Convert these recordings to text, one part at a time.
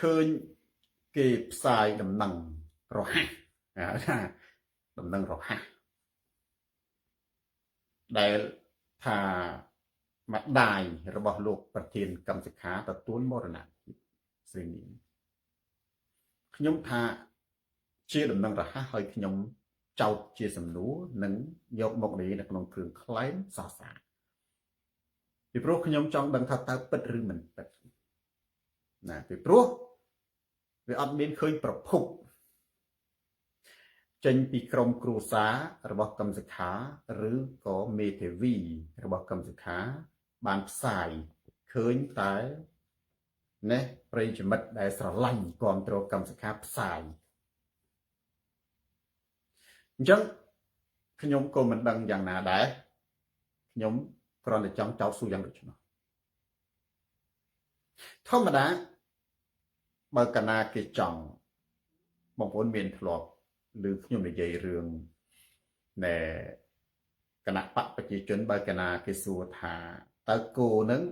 ឃើញគេផ្សាយដំណឹងរហ័សថាដំណឹងរហ័សដែលថាម្ដាយរបស់លោកប្រធានកម្មសិក្ខាទទួលមរណភាពស្រីនាងខ្ញុំថាជាដំណឹងរហ័សហើយខ្ញុំចោទជាសំណួរនិងយកមកនិយាយនៅក្នុងគ្រឿងក្លែមសរសើរពីព្រោះខ្ញុំចង់ដឹងថាតើពិតឬមិនពិតណាពីព្រោះវាអត់មានឃើញប្រភពចេញពីក្រុមគ្រួសាររបស់កឹមសុខាឬក៏មេធាវីរបស់កឹមសុខាបានផ្សាយឃើញតែនេះប្រិយមិត្តដែលស្រឡាញ់គ្រប់គ្រងកឹមសុខាផ្សាយអញ្ចឹងខ្ញុំក៏មិនដឹងយ៉ាងណាដែរខ្ញុំគ្រាន់តែចង់ចោទសួរយ៉ាងដូចនោះធម្មតាបើកាលណាគេចង់បងប្អូនមានធ្លាប់ឬខ្ញុំនិយាយរឿងណែគណៈបកប្រជាជនបើកាលណាគេសួរថាតើគោនឹង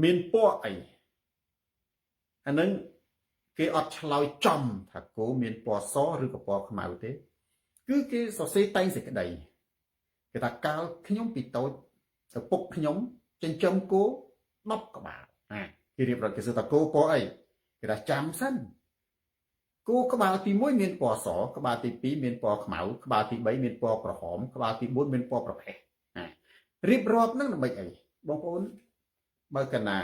មានពណ៌អីអានឹងគេអត់ឆ្លើយចំថាគោមានពណ៌សឬក៏ពណ៌ខ្មៅទេគឺគេសរសេរតែងសេចក្តីគេថាកាលខ្ញុំពីតូចឪពុកខ្ញុំចិញ្ចឹមគោ10ក្បាលណាគេរៀបរាប់គេសួរថាគោពណ៌អីគេថាចាំសិនគោក្បាលទី1មានពណ៌សក្បាលទី2មានពណ៌ខ្មៅក្បាលទី3មានពណ៌ក្រហមក្បាលទី4មានពណ៌ប្រផេះណារៀបរាប់នឹងដើម្បីអីបងប្អូនបើកណា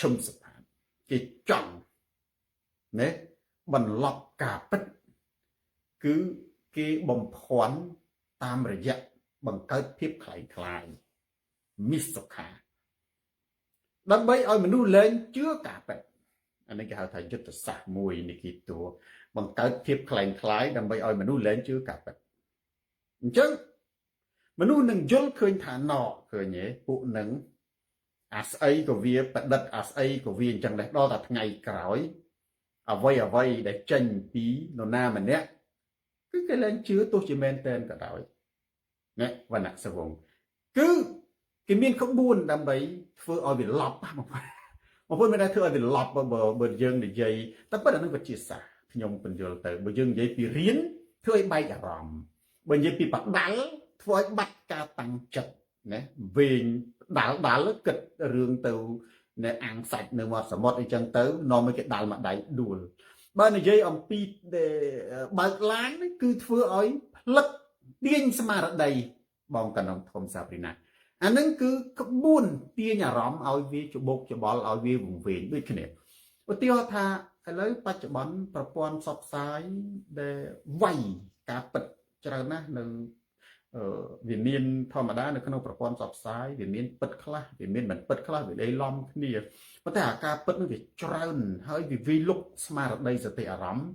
ឈឹមសុផាតគេចង់ណាបន្លប់ការពិតគឺគេបំភាន់តាមរយៈបង្កើតភាពคล้ายคล้ายមីសុខាដើម្បីឲ្យមនុស្សលែងជឿការពិតអានេះគេហៅថាយុទ្ធសាស្ត្រមួយនៃគេតួបង្កើតភាពคล้ายคล้ายដើម្បីឲ្យមនុស្សលែងជឿការពិតអញ្ចឹងមនុស្សនឹងយល់ឃើញថាណឃើញទេពួកនឹងអាស្អីក៏វាប្រឌិតអាស្អីក៏វាអញ្ចឹងដែរដល់តែថ្ងៃក្រោយអ្វីអ្វីដែលចេញពីនរណាម្នាក់គឺគេលែងជឿទោះជាមែនតែនក៏ដោយណាវណ្ណៈសវងគឺគេមានក្បួនដើម្បីធ្វើឲ្យវាឡប់បងប្អូនបងប្អូនមានតែធ្វើឲ្យវាឡប់បើបើយើងនិយាយតែប៉ុន្តែនឹងវិទ្យាសាស្ត្រខ្ញុំបញ្យល់ទៅបើយើងនិយាយពីរៀនធ្វើឲ្យបែកអារម្មណ៍បើនិយាយពីបដាល់ធ្វើឲ្យបាត់ការតាំងចិត្តណាវែងដាល់ដាល់គិតរឿងទៅនៅអាំងសាច់នៅមាត់សមុទ្រអីចឹងទៅនាំឲ្យគេដាល់មកដៃដួលបើនិយាយអំពីបើកឡានគឺធ្វើឲ្យផ្លឹកទាញស្មារតីបងកណ្ដុងធំសាព្រីណាអានឹងគឺក្បួនទាញអារម្មណ៍ឲ្យវាច្បោកច្បល់ឲ្យវាវង្វេងដូចគ្នាឧទាហរណ៍ថាឥឡូវបច្ចុប្បន្នប្រព័ន្ធផ្សព្វផ្សាយដែលវាយការពិតច្រើនណាស់នៅវាមានធម្មតានៅក្នុងប្រព័ន្ធផ្សព្វផ្សាយវាមានពិតខ្លះវាមានមិនពិតខ្លះវាលេឡំគ្នាប៉ុន្តែអាការពិតនោះវាច្រើនហើយវាវិលុកស្មារតីសតិអារម្មណ៍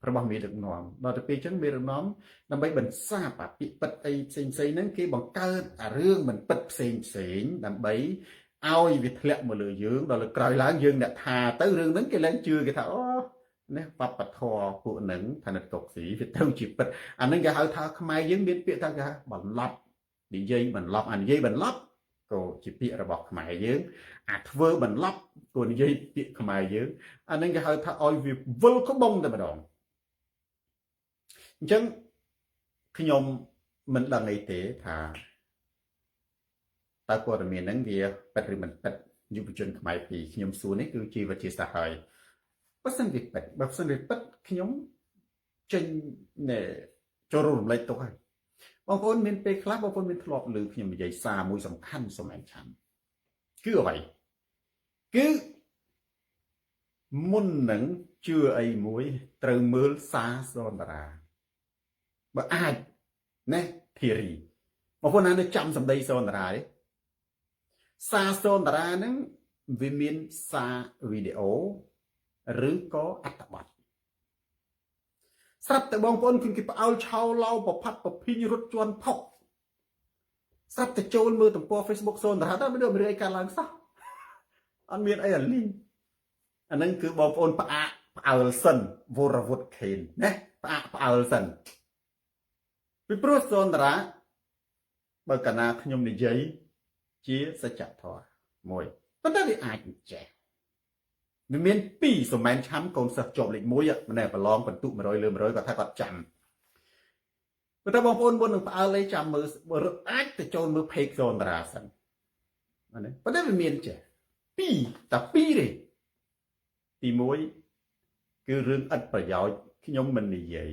របស់មេដឹកនាំដល់ទៅពេលអញ្ចឹងមេដឹកនាំដើម្បីបន្សាបអាពាក្យពិតអីផ្សេងផ្សេងហ្នឹងគេបង្កើតអារឿងមិនពិតផ្សេងផ្សេងដើម្បីឲ្យវាធ្លាក់មកលើយើងដល់លើក្រោយឡើងយើងអ្នកថាទៅរឿងហ្នឹងគេលែងជឿគេថាអូនេះវប្បធម៌ពួកនឹងឋានិតកុកស៊ីវាទៅជាពិតអានឹងគេហៅថាខ្មែរយើងមានពាក្យថាគេហៅបន្លប់និយាយបន្លប់អានិយាយបន្លប់ក៏ជាពាក្យរបស់ខ្មែរយើងអាធ្វើបន្លប់ក៏និយាយពាក្យខ្មែរយើងអានឹងគេហៅថាឲ្យវាវិលក្បងតែម្ដងអញ្ចឹងខ្ញុំមិនដឹងអីទេថាតើព័ត៌មានហ្នឹងវាពិតឬមិនពិតយុវជនខ្មែរពីរខ្ញុំសួរនេះគឺជាវិទ្យាសាស្ត្រហើយបើសិនវាពិតបើសិនវាពិតខ្ញុំចេញចូលរួមរំលែកទុកហើយបងប្អូនមានពេលខ្លះបងប្អូនមានធ្លាប់ឮខ្ញុំនិយាយសារមួយសំខាន់សូមអែមឆាំគឺអ្វីគឺមុននឹងជឿអីមួយត្រូវមើលសារសន្តារាបើអាចណាធីរីបងប្អូនណានៅចាំសម្ដីសន្តារាទេសារសន្តារាហ្នឹងវាមានសារវីដេអូឬក៏អត្ថបទស្រាប់តែបងប្អូនគឺគេផ្អើលឆោឡោប្រផាត់ប្រភីងរត់ជន់ផុកស្រាប់តែចូលមើលទំព័រ Facebook សូនតារាតើមិនមានរឿងអីកើតឡើងសោះអត់មានអីអាលីងអាហ្នឹងគឺបងប្អូនផ្អាកផ្អើលសិនវរវុធខេនណាផ្អាកផ្អើលសិនពីព្រោះសូនតារាបើកាលណាខ្ញុំនិយាយជាសច្ចធម៌មួយប៉ុន្តែវាអាចចេះ វាមាន2សមែនឆាំកូនសិស្សជាប់លេខ1ម្នាក់ប្រឡងបន្ទុក100លើ100គាត់ថាគាត់ចាំប៉ុន្តែបងប្អូនមុននឹងផ្អើលអីចាំមើលអាចទៅចូលមើល page សូនតារាសិនណាប៉ុន្តែវាមានចេះពីរតែពីរទេទី1គឺរឿងឥតប្រយោជន៍ខ្ញុំមិននិយាយ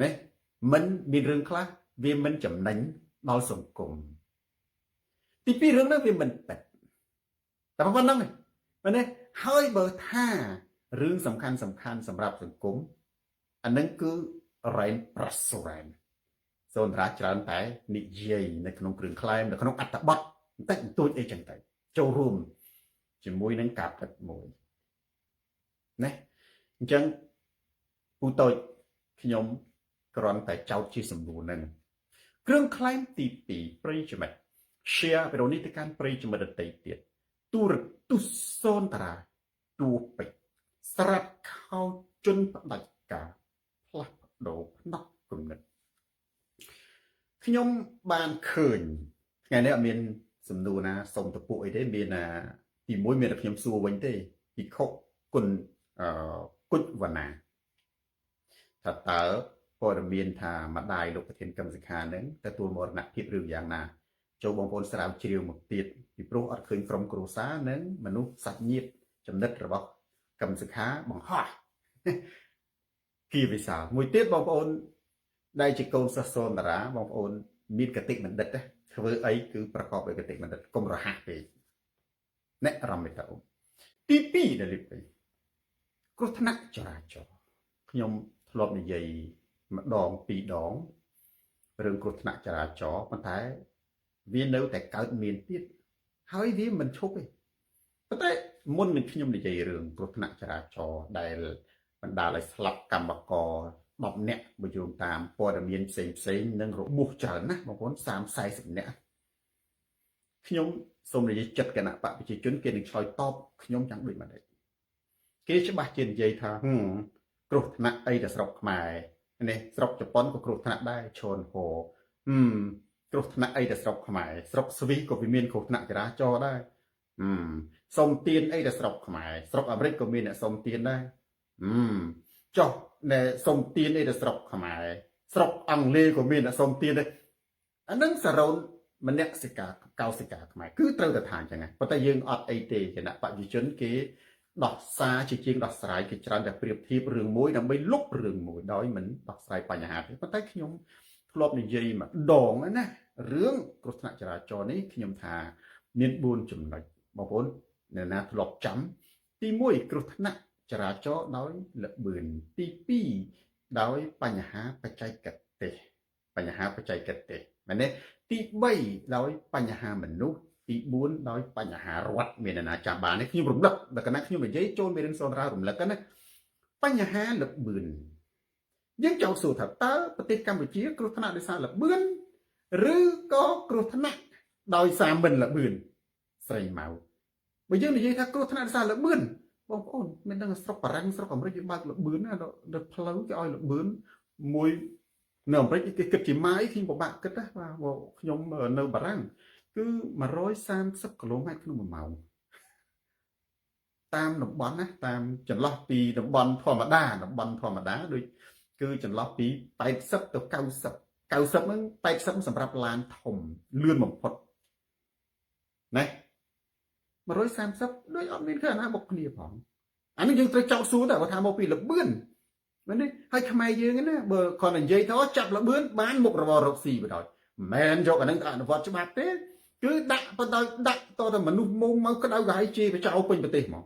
ណាមិនមានរឿងខ្លះវាមិនចំណេញដល់សង្គមទី2រឿងហ្នឹងវាមិនពិតតែប៉ុណ្្នឹងទេមែនទេហើយបើថារឿងសំខាន់សំខាន់សម្រាប់សង្គមអានឹងគឺរ៉ែនប្រសរ៉ែនសូនរាច្រើនតែនិយាយនៅក្នុងគ្រឿងក្លែមនៅក្នុងអត្ថបទបន្តិចបន្តួចអីចឹងទៅចូលរួមជាមួយនឹងការពិតមួយណាអញ្ចឹងពូតូចខ្ញុំគ្រាន់តែចោទជាសំណួរនឹងគ្រឿងក្លែមទី2ប្រិយមិត្ត share វីដេអូនេះទៅកាន់ប្រិយមិត្តដទៃទៀតទូរទស្សន៍សូនតារាតួពេជ្រស្រាប់ខោជន់ផ្ដាច់ការផ្លាស់ប្ដូរផ្នត់គំនិតខ្ញុំបានឃើញថ្ងៃនេះអត់មានសំណួរណាសុំតពួកអីទេមានទី1មានតែខ្ញុំសួរវិញទេភិក្ខុគុណអឺគុជវណ្ណាថាតើព័ត៌មានថាម្ដាយលោកប្រធានកម្មសិក្ខានឹងទទួលមរណភាពឬយ៉ាងណាចូលបងប្អូនស្រាវជ្រាវមកទៀតពីព្រោះអត់ឃើញក្រុមគ្រួសារនិងមនុស្សសាច់ញាតិចំណិតរបស់កម្មសិក្ខាបង្ហោះគីវិសាលមួយទៀតបងប្អូនដែលជាកូនសិស្សសូនតារាបងប្អូនមានកតិបណ្ឌិតធ្វើអីគឺប្រកបដោយកតិបណ្ឌិតកុំរហ័សពេកអ្នករំមេតាអ៊ុំទី2ដែលលេខ2គ្រោះថ្នាក់ចរាចរណ៍ខ្ញុំធ្លាប់និយាយម្ដងពីរដងរឿងគ្រោះថ្នាក់ចរាចរណ៍ប៉ុន្តែវានៅតែកើតមានទៀតហើយវាមិនឈប់ទេប៉ុន្តែមុននឹងខ្ញុំនិយាយរឿងគ្រោះថ្នាក់ចរាចរណ៍ដែលបណ្ដាលឲ្យស្លាប់កម្មករ10នាក់បើយោងតាមព័ត៌មានផ្សេងផ្សេងនិងរបួសច្រើនណាស់បងប្អូន30 40នាក់ខ្ញុំសូមនិយាយចិត្តគណៈបកប្រជាជនគេនឹងឆ្លើយតបខ្ញុំយ៉ាងដូចម្ដេចគេច្បាស់ជានិយាយថាគ្រោះថ្នាក់អីតែស្រុកខ្មែរនេះស្រុកជប៉ុនក៏គ្រោះថ្នាក់ដែរឈុនហោគ្រោះថ្នាក់អីតែស្រុកខ្មែរស្រុកស្វីសក៏វាមានគ្រោះថ្នាក់ចរាចរណ៍ដែរសុំទានអីតែស្រុកខ្មែរស្រុកអាមេរិកក៏មានអ្នកសុំទានដែរចុះណែសុំទានអីតែស្រុកខ្មែរស្រុកអង់គ្លេសក៏មានអ្នកសុំទានដែរអានឹងសរោនមនសិការកោសិកាខ្មែរគឺត្រូវតែថាអញ្ចឹងប៉ុន្តែយើងអត់អីទេគណៈបព្វជិជនគេដោះសារជាជាងដោះស្រាយគេច្រើនតែប្រៀបធៀបរឿងមួយដើម្បីលុបរឿងមួយដោយមិនដោះស្រាយបញ្ហាទេប៉ុន្តែខ្ញុំធ្លាប់និយាយម្ដងណារឿងគ្រោះថ្នាក់ចរាចរណ៍នេះខ្ញុំថាមាន4ចំណុចបងប្អូនអ្នកណាធ្លាប់ចាំទី1គ្រោះថ្នាក់ចរាចរណ៍ដោយល្បឿនទី2ដោយបញ្ហាបច្ចេកទេសបញ្ហាបច្ចេកទេសមែនទេទី3ដោយបញ្ហាមនុស្សទី4ដោយបញ្ហារដ្ឋមានអ្នកណាចាំបានទេខ្ញុំរំលឹកដល់កណ្ណាខ្ញុំនិយាយចូលមេរៀនសូនរ៉ារំលឹកណាបញ្ហាល្បឿនយើងចង់សួរថាតើប្រទេសកម្ពុជាគ្រោះថ្នាក់ដោយសារល្បឿនឬក៏គ្រោះថ្នាក់ដោយសារមិនល្បឿនស្រីម៉ៅបើយើងនិយាយថាគ្រោះថ្នាក់ដោយសារល្បឿនបងប្អូនមានដឹងស្រុកបារាំងស្រុកអាមេរិកគេបើកល្បឿនណាដល់ផ្លូវគេឲ្យល្បឿនមួយនៅអាមេរិកគេគិតជាម៉ាយខ្ញុំពិបាកគិតណាបាទខ្ញុំនៅបារាំងគឺ130គីឡូម៉ែត្រក្នុង1ម៉ោងតាមតំបន់ណាតាមចន្លោះពីតំបន់ធម្មតាតំបន់ធម្មតាដូចគឺចន្លោះពី80ទៅ90 90ហ្នឹង80សម្រាប់ឡានធំលឿនបំផុតណា130ដូចអត់មានឃើញអាណាបុកគ្នាផងអានេះយើងត្រូវចោទសួរតែបើថាមកពីល្បឿនមែនទេហើយខ្មែរយើងណាបើគ្រាន់តែនិយាយថាចាប់ល្បឿនបានមុខរបររកស៊ីបណ្ដោយមិនមែនយកអានឹងទៅអនុវត្តច្បាប់ទេគឺដាក់បណ្ដោយដាក់តតែមនុស្សមុំមកក្តៅក្រហាយជេរបចោពេញប្រទេសហ្មង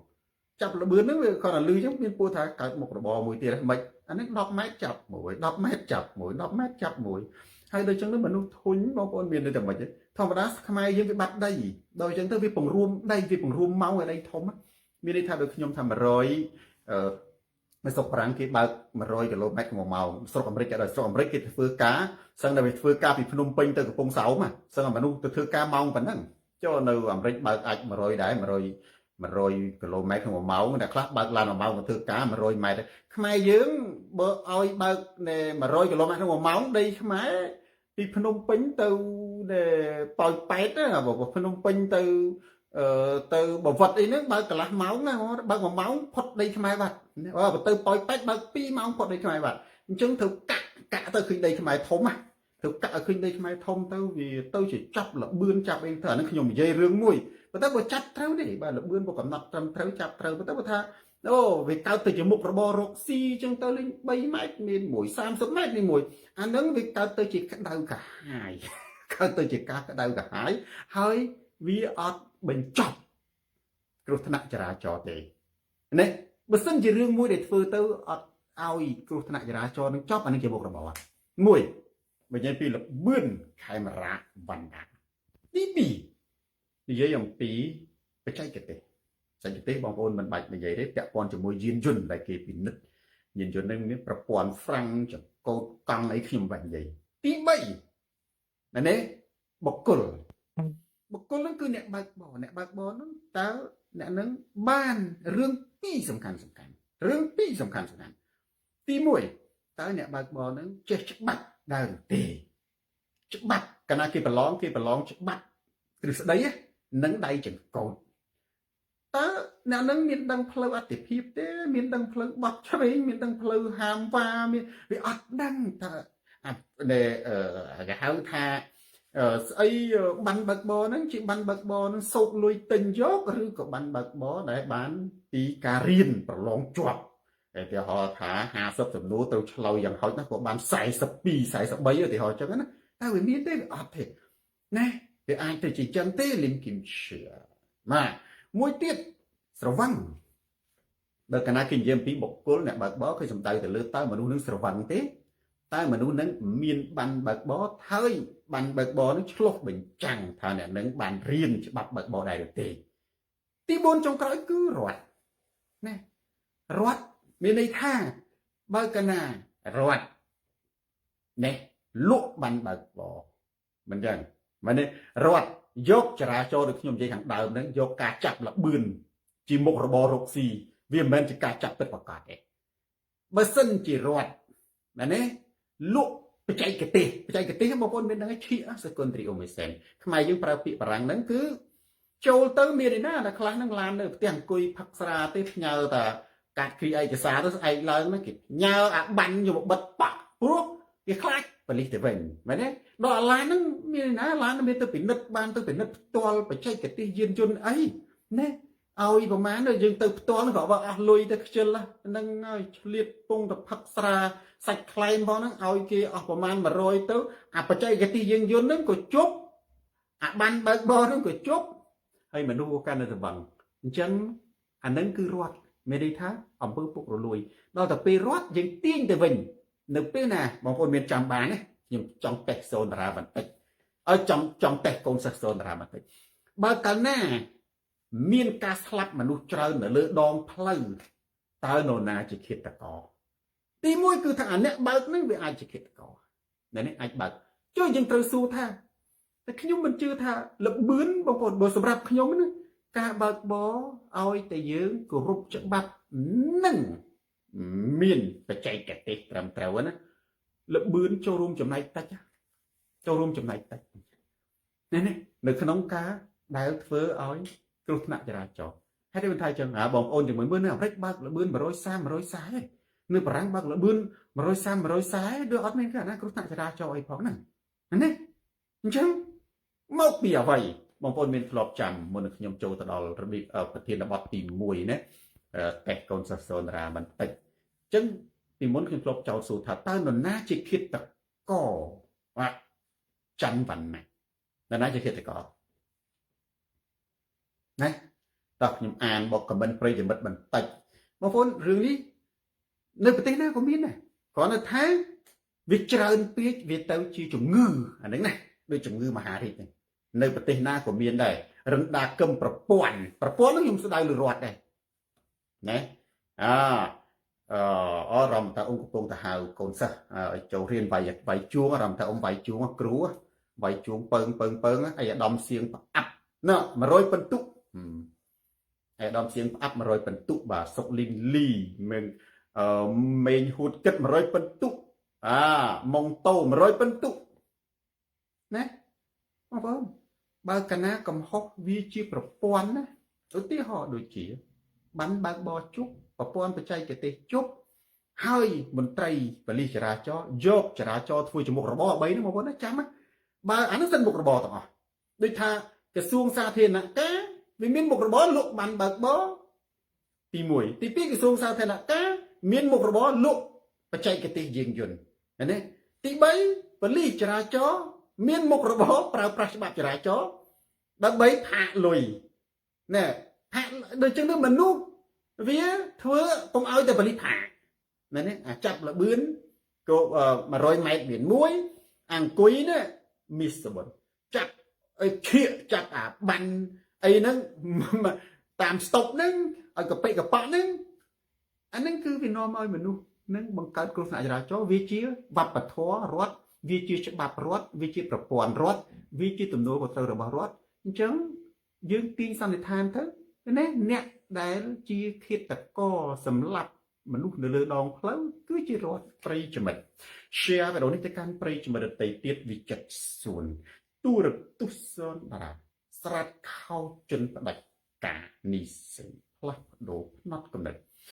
ចាប់ល្បឿនហ្នឹងវាគ្រាន់តែលឺចឹងមានពួរថាកើតមុខរបរមួយទៀតមិនអានេះ10ម៉ែត្រចាប់មួយ10ម៉ែត្រចាប់មួយ10ម៉ែត្រចាប់មួយហើយដូចចឹងទៅមនុស្សធុញបងប្អូនមានដូចតែមិនធម្មតាខ្មែរយើងវាបាត់ដីដល់ចឹងទៅវាពង្រួមដីវាពង្រួមម៉ោងឲ្យដីធំមានន័យថាដូចខ្ញុំថា100អឺនៅស្រុកបារាំងគេបើក100គីឡូម៉ែត្រក្នុងម៉ោងស្រុកអាមេរិកក៏ដោយស្រុកអាមេរិកគេធ្វើការសឹងតែវាធ្វើការពីភ្នំពេញទៅកំពង់សោមសឹងតែមនុស្សទៅធ្វើការម៉ោងប៉ុណ្ណឹងចូលនៅអាមេរិកបើកអាច100ដែរ100គីឡូម៉ែត្រក្នុង1ម៉ោងតែខ្លះបើកឡាន1ម៉ោងទៅធ្វើការ100ម៉ែត្រខ្មែរយើងបើឲ្យបើក100គីឡូម៉ែត្រក្នុង1ម៉ោងដីខ្មែរពីភ្នំពេញទៅប៉ោយប៉ែតណាបើភ្នំពេញទៅ អឺទៅបវត្តអីហ្នឹងបើកកន្លះម៉ោងណាបើក1ម៉ោងផុតដីខ្មែរបាត់បើទៅប៉ោយប៉ែតបើក2ម៉ោងផុតដីខ្មែរបាត់អញ្ចឹងត្រូវកាក់កាក់ទៅឃើញដីខ្មែរធំណាត្រូវកាក់ឲ្យឃើញដីខ្មែរធំទៅវាទៅជាចាប់លបឿនចាប់អីទៅអានឹងខ្ញុំនិយាយរឿងមួយប៉ុន្តែបើចាប់ត្រូវទេបាទលបឿនបើកំណត់ត្រឹមត្រូវចាប់ត្រូវប៉ុន្តែបើថាអូវាកើតទៅជាមុខរបររកស៊ីអញ្ចឹងទៅលេង3ម៉ែត្រមានមួយ30ម៉ែត្រនេះមួយអានឹងវាកើតទៅជាក្តៅក្រហាយកើតទៅជាការក្តៅក្រហាយហើយវាអត់បញ្ចប់គ្រោះថ្នាក់ចរាចរណ៍ទេណាបើសិនជារឿងមួយដែលធ្វើទៅអត់ឲ្យគ្រោះថ្នាក់ចរាចរណ៍នឹងចប់អានឹងជាមុខរបរមួយបើនិយាយពីលបឿនខេមរៈវណ្ណៈទី2និយាយអំពីបច្ចេកទេសបច្ចេកទេសបងប្អូនមិនបាច់និយាយទេពាក់ព័ន្ធជាមួយយានយន្តដែលគេពិនិត្យយានយន្តនឹងមានប្រព័ន្ធហ្វ្រាំងចង្កូតកង់អីខ្ញុំបាច់និយាយទី3ណានេះបុគ្គលបុគ្គលហ្នឹងគឺអ្នកបើកបរអ្នកបើកបរហ្នឹងតើអ្នកហ្នឹងបានរឿងពីរសំខាន់សំខាន់រឿងពីរសំខាន់សំខាន់ទី1តើអ្នកបើកបរហ្នឹងចេះច្បាប់ដែរឬទេច្បាប់កាលណាគេប្រឡងគេប្រឡងច្បាប់ទ្រឹស្ដីនិងដៃចង្កូតតើអ្នកនឹងមានដឹងផ្លូវអតិភិបទេមានដឹងផ្លូវបត់ឆ្វេងមានដឹងផ្លូវហាមវ៉ាមានវាអត់ដឹងតើអាគេហៅថាស្អីបានបើកបរហ្នឹងជាបានបើកបរហ្នឹងសោកលុយទិញយកឬក៏បានបើកបរដែលបានពីការរៀនប្រឡងជាប់ឧទាហរណ៍ថា50សំណួរត្រូវឆ្លើយយ៉ាងហោចណាស់ក៏បាន42 43ឧទាហរណ៍ចឹងណាតើវាមានទេវាអត់ទេណាវាអាចទៅជាចឹងទេលឹមគឹមឈៀបាទមួយទៀតស្រវឹងបើកាលណាគេនិយាយអំពីបុគ្គលអ្នកបើកបរគឺសំដៅទៅលើតើមនុស្សនឹងស្រវឹងទេតើមនុស្សនឹងមានបានបើកបរហើយបានបើកបរនឹងឆ្លុះបញ្ចាំងថាអ្នកនឹងបានរៀនច្បាប់បើកបរដែរឬទេទី4ចុងក្រោយគឺរដ្ឋណារដ្ឋមានន័យថាបើកាលណារដ្ឋនេះលក់បានបើកបរមិនចឹងមែនទេរដ្ឋយកចរាចរណ៍ដូចខ្ញុំនិយាយខាងដើមហ្នឹងយកការចាប់លបឿនជាមុខរបររកស៊ីវាមិនមែនជាការចាប់ពិតប្រាកដទេបើសិនជារដ្ឋមែនទេលក់បច្ចេកទេសបច្ចេកទេសបងប្អូនមានដឹងឈៀសកុនត្រីអូមេសែនខ្មែរយើងប្រើពាក្យបារាំងហ្នឹងគឺចូលទៅមានឯណាតែខ្លះហ្នឹងឡាននៅផ្ទះអង្គុយផឹកស្រាទេផ្ញើតាកាត់គ្រីឯកសារទៅស្អែកឡើងហ្នឹងគេផ្ញើអាបាញ់យកមកបិទប៉ាក់ព្រោះគេខ្លាចប៉ូលីសទៅវិញមែនទេដល់អាឡានហ្នឹងមានឯណាឡានមានទៅពិនិត្យបានទៅពិនិត្យផ្ទាល់បច្ចេកទេសយានយន្តអីណាឲ្យប្រហែលយើងទៅផ្ទាល់ក៏បើអស់លុយទៅខ្ជិលហ្នឹងហើយឆ្លៀតពងទៅផឹកស្រាសាច់ខ្លែងផងហ្នឹងឲ្យគេអស់ប្រហែល100ទៅអាបច្ចេកទេសយានយន្តហ្នឹងក៏ជប់អាបានបើកបរហ្នឹងក៏ជប់ហើយមនុស្សក៏កាន់តែស្វឹងអញ្ចឹងអាហ្នឹងគឺរដ្ឋមានន័យថាអំពើពុករលួយដល់តែពេលរដ្ឋយើងទាញទៅវិញនៅពេលណាបងប្អូនមានចាំបានណាខ្ញុំចង់តេស្តសូនតារាបន្តិចឲ្យចង់តេស្តកូនសិស្សសូនតារាបន្តិចបើកាលណាមានការស្លាប់មនុស្សច្រើននៅលើដងផ្លូវតើនរណាជាឃាតករទី1គឺថាអាអ្នកបើកហ្នឹងវាអាចជាឃាតករនេះអាចបើកចុះយើងត្រូវសួរថាតែខ្ញុំមិនជឿថាលបឿនបងប្អូនបើសម្រាប់ខ្ញុំណាការបើកបរឲ្យតែយើងគោរពច្បាប់និងមានបច្ចេកទេសត្រឹមត្រូវណាលបឿនចូលរួមចំណែកតិចចូលរួមចំណែកតិចនេះនៅក្នុងការដែលធ្វើឲ្យគ្រោះថ្នាក់ចរាចរណ៍ហេតុអីមិនថាចឹងបងប្អូនជាមួយមើលនៅអាមេរិកបើកលបឿន130 140ឯងនៅបារាំងបើកលបឿន130 140ដូចអត់មានគេអាណាគ្រោះថ្នាក់ចរាចរណ៍អីផងហ្នឹងណាអញ្ចឹងមកពីអ្វីបងប្អូនមានធ្លាប់ចាំមុននឹងខ្ញុំចូលទៅដល់របៀបប្រធានបទទី1ណាតេស្តកូនសិស្សសូនរាបន្តិចអញ្ចឹងពីមុនខ្ញុំធ្លាប់ចោទសួរថាតើនរណាជាឃាតករបាទច័ន្ទវណ្ណៈនរណាជាឃាតករណាតោះខ្ញុំអានបកខមមិនប្រិយមិត្តបន្តិចបងប្អូនរឿងនេះនៅប្រទេសណាក៏មានដែរគ្រាន់តែថាវាច្រើនពេកវាទៅជាជំងឺអាហ្នឹងណាដូចជំងឺមហារីកហ្នឹងនៅប្រទេសណាក៏មានដែររំដាកឹមប្រព័ន្ធហ្នឹងខ្ញុំស្ដៅលើរដ្ឋដែរណាអាអឺរំតាអង្គកំពុងទៅហៅកូនសិស្សឲ្យចូលរៀនវាយជួងរំតាអ៊ំវាយជួងគ្រូវាយជួងពើងពើងពើងអីអាដាមសៀងផ្អាប់ណ100ពិន្ទុអីអាដាមសៀងផ្អាប់100ពិន្ទុបាទសុកលីនលីមិនអឺមេងហួតគិត100ពិន្ទុអាម៉ុងតូ100ពិន្ទុណាបងប្អូន បើកាលណាកំហុសវាជាប្រព័ន្ធណាឧទាហរណ៍ដូចជាបានបើកបរជប់ប្រព័ន្ធបច្ចេកទេសជប់ហើយមន្ត្រីប៉ូលីសចរាចរណ៍យកចរាចរណ៍ធ្វើជាមុខរបរ3ហ្នឹងបងប្អូនណាចាំណាបើអានោះសិនមុខរបរទាំងអស់ដូចថាក្រសួងសាធារណការវាមានមុខរបរលក់បានបើកបរទី1ទី2ក្រសួងសាធារណការមានមុខរបរលក់បច្ចេកទេសយានយន្តឃើញទេទី3ប៉ូលីសចរាចរណ៍មានមុខរបរប្រើប្រាស់ច្បាប់ចរាចរណ៍ដើម្បីផាកលុយណែផាកដូចចឹងទៅមនុស្សវាធ្វើកុំឲ្យតែប៉ូលីសផាកមែនទេអាចចាប់លបឿនក៏100ម៉ែត្រមានមួយអង្គុយនេះមីសបុនចាប់អីឈៀកចាប់អាបានអីហ្នឹងតាមស្តុបហ្នឹងឲ្យកពិកកប៉ហ្នឹងអាហ្នឹងគឺវានាំឲ្យមនុស្សនឹងបង្កើតគ្រោះថ្នាក់ចរាចរណ៍វាជាវប្បធម៌រដ្ឋវាជាច្បាប់រដ្ឋវាជាប្រព័ន្ធរដ្ឋវាជាទំនួលខុសត្រូវរបស់រដ្ឋអញ្ចឹងយើងទាញសន្និដ្ឋានទៅណាអ្នកដែលជាឃាតករសម្លាប់មនុស្សនៅលើដងផ្លូវគឺជារដ្ឋប្រិយមិត្ត share វីដេអូនេះទៅកាន់ប្រិយមិត្តដទៃទៀតវិចិត្រសួនទូរទស្សន៍សនតារាស្រាតខោជនផ្ដាច់ការនីសិផ្លាស់ប្ដូរផ្នត់កំណត់។